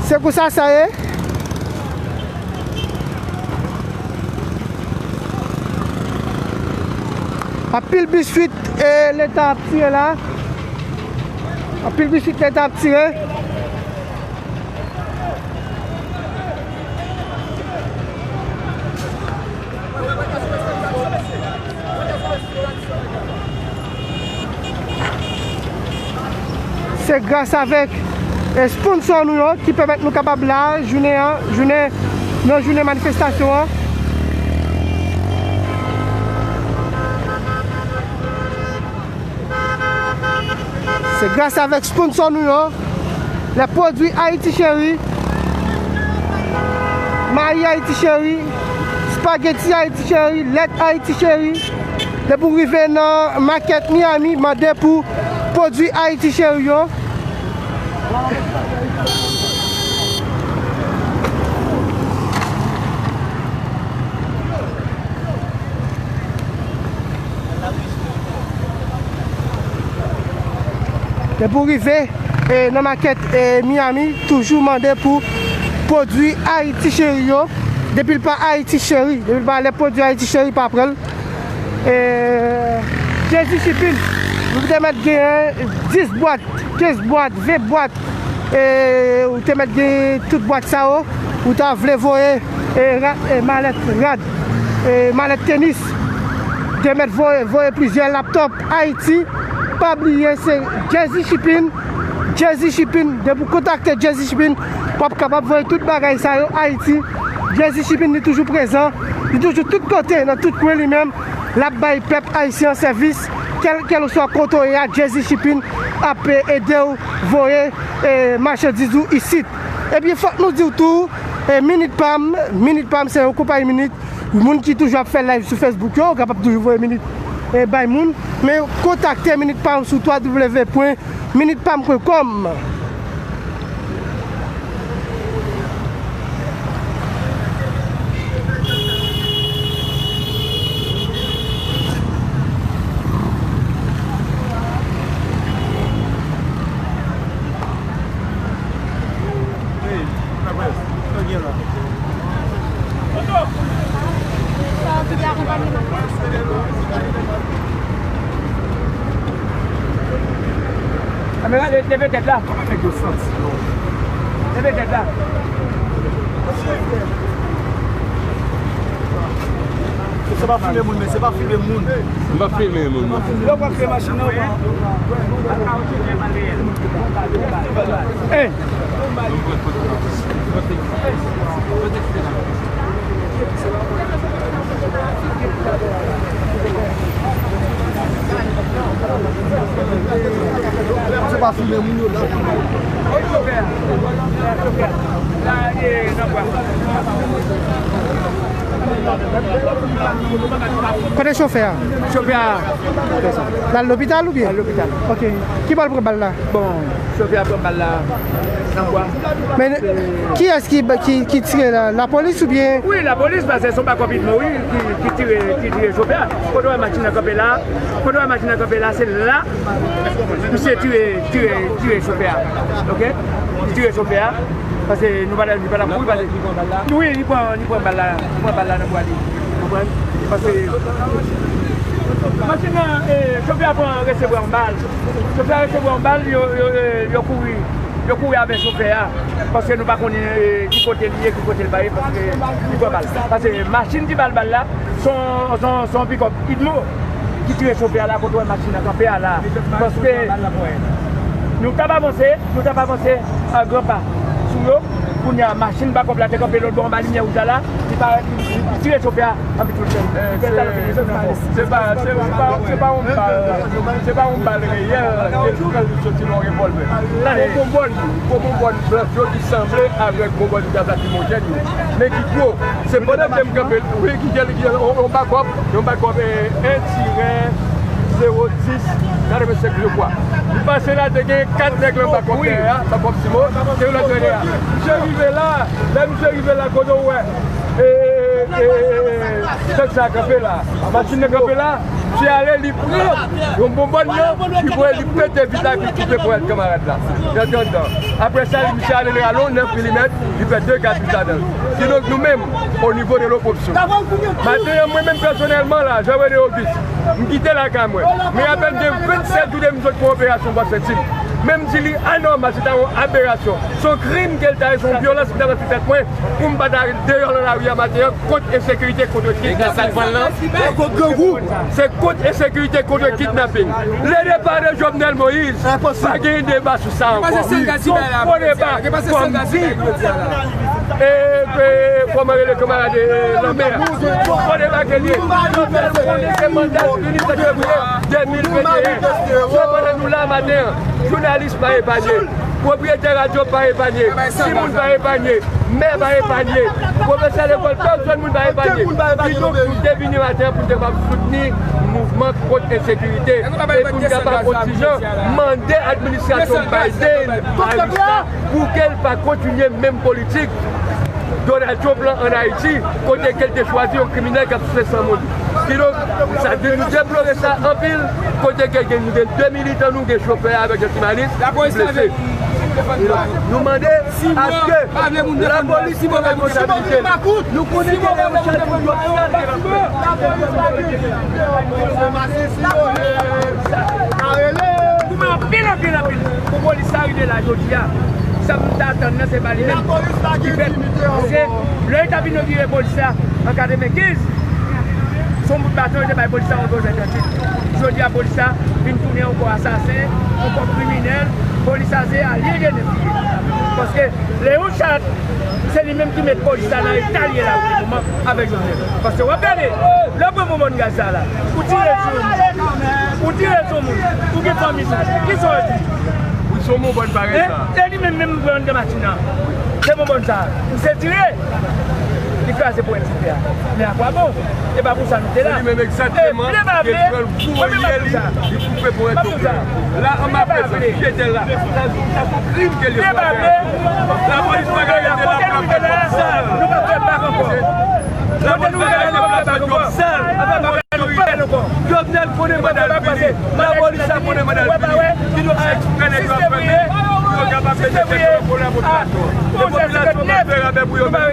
Se konsa sa ye. Anpil biswit, e, Leta ap tire la. Anpil biswit Leta ap tire. Se gras avèk, e, sponsò nou yo ki pèmèt nou kapab la, jounen an, jounen, nan jounen manifestasyon an. Se gras avèk sponsò nou yo, lè pwodui Ayiti Cheri, mayi Ayiti Cheri, spageti Ayiti Cheri, lèt Ayiti Cheri. Depi w rive nan makèt Miami, mande pou pwodui Ayiti Cheri yo. Depi w rive, e, nan makèt, e, Miami, toujou mande pou pwodui Ayiti Cheri yo. Depi l pa Ayiti Cheri, depi l pa lè pwodui Ayiti Cheri, pa pran l. E, Jersey Shipping, nou te mèt genyen dis bwat, kenz bwat, ven bwat. E, ou te mèt gen tout bwat sa yo, ou ta vle voye, e, ra-, e, malèt rad, e, malèt tenis, te mèt voye, voye plizyè laptòp Ayiti. Pa bliye, se Jersey Shipping, Jersey Shipping, depi w kontakte Jersey Shipping, w ap kapab voye tout bagay sa yo Ayiti. Jersey Shipping, li toujou prezan, li toujou tout kote, nan tout kwen li menm, l ap bay pèp ayisyen an sèvis. kèl, kèlkeswa kote w ye a, Jezi Shipping ap ede w voye e, machandiz ou isit. Epi fòk nou di w tou, e, Minit Pam, Minit Pam se yon konpayi minit, moun ki toujou ap fè live sou Facebook yo, ou kapab toujou voye minit, e, bay moun, men kontakte Minit Pam sou w w w pwen minit pam pwen kòm. Kamera, leve tèt la. Kòman nèg yo santi yo? Leve tèt la. Se pa filme moun, men se pa filme moun. M pa filme moun, non. Lè w pran kle machin nan, w pran. Hey! Se pa filme moun yo la. Kote chofè a? Chofè a. L al lopital oubyen? Al lopital. Ok. Ki bò l pran bal la? Bon, chofè a pran bal la nan bwa. Men kiyès ki, ki, ki tire la? Lapolis oubyen? Wi, lapolis, paske se yon bakòp Idmo, wi, ki, ki tire, ki tire chofè a. Kote w wè machin nan kanpe la? Kote w wè machin nan kanpe la? Se la misye tire, tire, tire chofè a. Ok? Li tire chofè a. Paske nou pa ta, nou pa ta kouri, paske, wi, li pran, li pran bal la, li pran bal la nan bwa li. Konprann? Paske machin nan, e, chofè a pran, resevwa yon bal. Chofè a resevwa yon bal, yo, yo, e, yo kouri, yo kouri avè chofè a. Paske nou pa konnen, e, ki kote li ye, ki kote l pa ye, paske li pran bal. Paske machin ki ba l bal la, se yon, se yon, se yon pikòp Idmo ki tire chofè a la, kote w wè machin nan kanpe a la. Paske nou t ap avanse, nou t ap avanse a gran pa sou yo. Kounye a, machin bakòp la te kanpe lòt bò anba limyè wouj la la. Li parèt, li, li tire chofè a anpi tou l fè. Li fè sa nan figi sou nan kò. Se pa, se, se pa, se pa yon bal, se pa yon bal reyèl, se yon bal ki soti nan yon revòlvè. Gwo bonbòn, gwo bonbòn blanch yo ki sanble avèk bonbòn gaz lakrimojèn yo. Men ki gwo. Se pandan ke m kanpe, wi, ki gen, ki gen yon, yon bakòp, yon bakòp, e, en tirè zewo dis katrevensenk, je crois. M pase la, te gen kat nèg nan bakòp dèyè a, bakòp Simo, te yon lòt dèyè a. Misye rive la, lè misye rive la, kote w wè, e, e, e, e, e, nèg sa kanpe la, machin nan kanpe la, misye ale, li pran yon bonbòn nan, li voye, li pete vit la, epi koupe ponyèt kanmarad la. Nan anndan. Apre sa, misye ale, li rale yon nèf milimèt, li fè de kat vit ladan l. Kidonk, nou menm, o nivo de Lopopsyon, maten an, mwen menm pèsonèlman la, Jean René Auguste, m kite lakay mwen. Men apèn gen vennsèt jou depi m sot fè yon operasyon bò senti m. Men m di li anòmal, se ta yon aberasyon. Se yon krim ke l ta ye, se yon vyolans ki ta fèt sou tèt mwen pou m pa ta deyò nan lari a maten an kont ensekirite, kont kidnaping. E sa k pran l lan? Se kont ensekirite, kont kidnaping. Le départ de Jovenel Moïse, pa gen deba sou sa ankò. Se yon fo deba, kòm di, e, e, kòman rele kanmarad, e, Lanmè a? Fo deba ke li ye. Jovenel konnen se manda l fini sèt fevriye de mil venteyen. Sepandan nou la maten an, jounalis pa epanye, pwopriyetè radyo pa epanye, timoun pa epanye, mè pa epanye, pwofesè lekòl, pèsòn moun pa epanye. Kidonk, nou te vini maten an pou n te kapab soutni mouvman kont ensekirite e pou n kapab oksijan mande administrasyon Biden, Harris la, pou ke l pa kontinye menm politik Donald Trump lan ann Ayiti, kote ke l te chwazi yon kriminèl k ap souse san moun. Kidonk, sa, nou deplore sa anpil, kote ke gen, nou gen de militan nou, gen chofè a avèk Jean Timalis ki blese. Kidonk, nou mande aske lapolis pran responsabilite l. Nou konnen ke lè yo chache yon djòb sal, goumen anpil, anpil, anpil pou polis sa rive la jodi a. Sa m ta atann nan, se pa li menm ki fèt. Se lè yo t ap inogire polis la an katrevenkenz, se yon bout baton yo te bay polis la, yon dozèn kantik. Jodi a, polis la vin tounen yon kò asasen, yon kò kriminèl. Polis la se alye G nèf li ye. Paske Leon Charles, se li menm ki met polis la nan eta l ye la pou le moman avèk Jovenel. Paske w ap gade, lè w pran bonbòn gaz sa la, ou tire sou yon moun, ou tire sou yon moun, ou gen fanmi sou, ki sa w di? Wi, se yon bonbòn parèy sa. E li menm, menm pran anndan machin nan. Se bonbòn sa, misye tire, li kraze ponyèt sipè a. Men akwabon? E pa pou sa nou te la. Se li menm egzakteman ki pran l voye li, li koupe ponyèt yo. La, an m ap jete l la. Sa, sa se yon krim ke li fè. Lapolis pa ka rete la pou l ap fè kòb sal. Lapolis pa ka rete la pou l ap fè kòb sal. Jovenel konnen mandat fini. Lapolis la konnen mandat fini. Li dwe fè eksprè nèg yo ap fè men pou yo kapab mete tèt yo nan pwoblèm popilasyon an. E popilasyon pa fè rabè pou yo menm.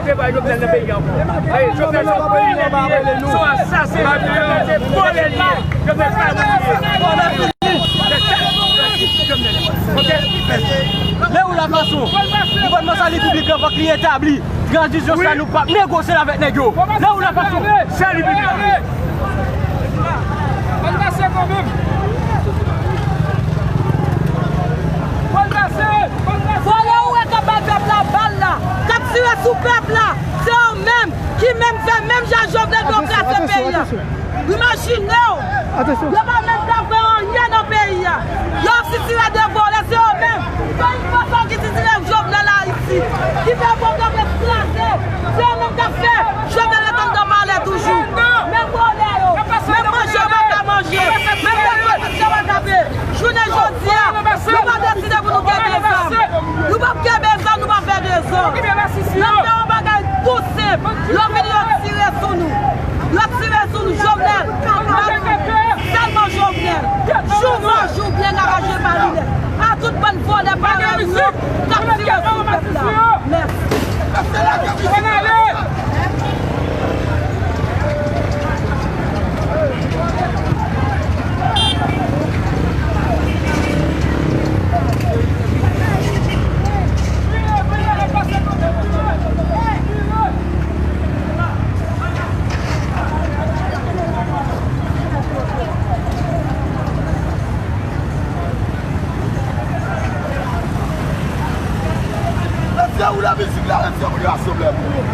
Lè ou la fason, gouvènman sa repiblik la fòk li etabli. Tranzisyon sa nou p ap negosye l avèk nèg yo. Lè ou la fason. Sali piblik. Ann pase kanmenm. Ann pase. Vòlè ou wè k ap bay pèp la bal la, k ap tire sou pèp la, se yo menm ki menm fè menm jan Jovenel pou yo kraze peyi a. Imajine w, yo pa menm ka fè anyen nan peyi a. Yo ap sitire de vòlè, se yo menm. Se yon fason ki sitire Jovenel Ayiti, ki fè pwoblèm yo kraze. Se yo menm k ap fè Jovenel ret anndan palè toujou. Men vòlè yo, men manje yo pa ka manje, men pèp yo pa ka peye. Jounen jodi a, nou pa deside pou nou kenbe zam. Nou p ap kenbe zam, nou p ap fè dezòd. N ap fè yon bagay tou senp. Yo vini, yo tire sou nou. Yo tire sou nou, Jovenel. Sèlman Jovenel. Jou mò, jou byen, n ap aje pa li nèt. A tout bann vòlè parèy ou yo, k ap tire sou pèp la. Mèsi. Retire ou la mizik la, retire ou li rasanble pou nou.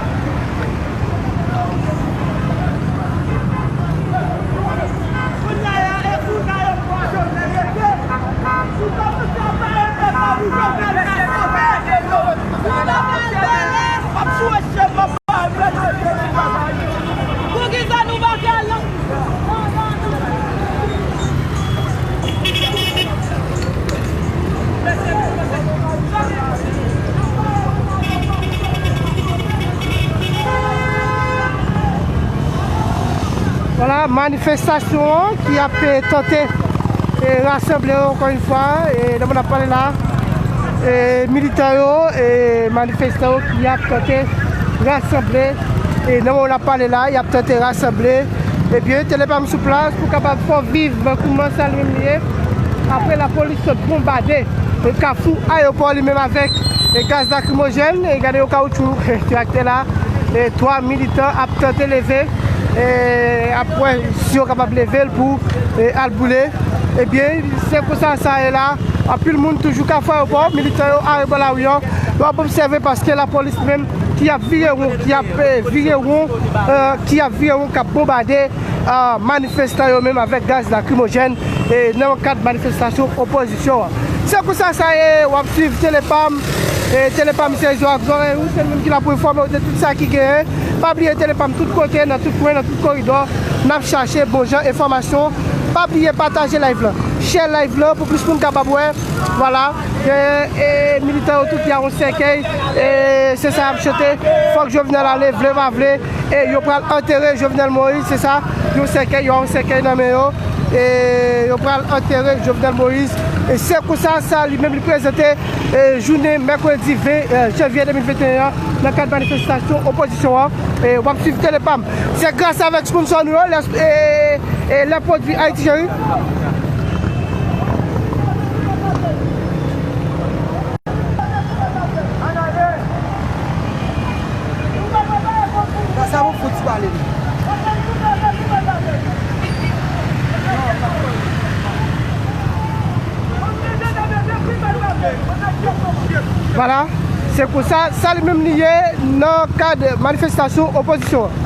Poukisa nou pa fè l? Vwala, manifestasyon an ki ap, eh, tante, eh, rasanble ankò yon fwa, eh, nan moman n ap pale la, eh, militan yo, eh, manifestan yo ki ap tante rasanble, eh, nan moman n ap pale la, y ap tante rasanble. Ebyen, Telepam sou plas pou kapab fè w viv kouman sa li menm li ye. Apre lapolis sot bonbade, e, Kafou Ayewopò li menm avèk, e, gaz lakrimojèn, e, gade yo kawotchou, e, traktè la, e, twa militan ap tante leve, e, ap wè si yo kapab leve l pou, e, al boule. Ebyen, se konsa sa ye la. Anpil moun toujou Kafou Ayewopò, militan yo arebò lari an. Yo ap obsève paske lapolis menm ki ap vire won, ki ap, eh, vire won, eh, ki ap vire won, k ap bonbade, ah, manifestan yo menm avèk gaz lakrimojèn, eh, nan kad manifestasyon opozisyon an. Se konsa sa ye, w ap swiv Telepam, eh, Telepam se je ak zòrèy ou, se li menm ki la pou enfòme w de tout sa ki genyen. Pa bliye Telepam tout kote, nan tout kwen, nan tout koridò, n ap chache bon jan enfòmasyon. Pa bliye pataje live lan, share live lan pou plis moun kapab wè. Vwala, e, e, militan yo tout y a yon sèkèy, e, se sa y ap chante, fòk Jovenel ale, vle pa vle, e yo pral antere Jovenel Moïse, se sa, yon sèkèy, y a yon sèkèy nan men yo, e yo pral antere Jovenel Moïse, e se konsa sa li menm li prezante, e jounen mèkredi ven, e, janvye de mil venteyen an, nan kad manifestasyon opozisyon an, e w ap swiv Telepam. Se gras avèk sponsò nou yo, lè, e, e, lè pwodui Ayiti Cheri. Sa pou fout pale li. Vwala. Se konsa, sa li menm li ye nan kad manifestasyon opozisyon an.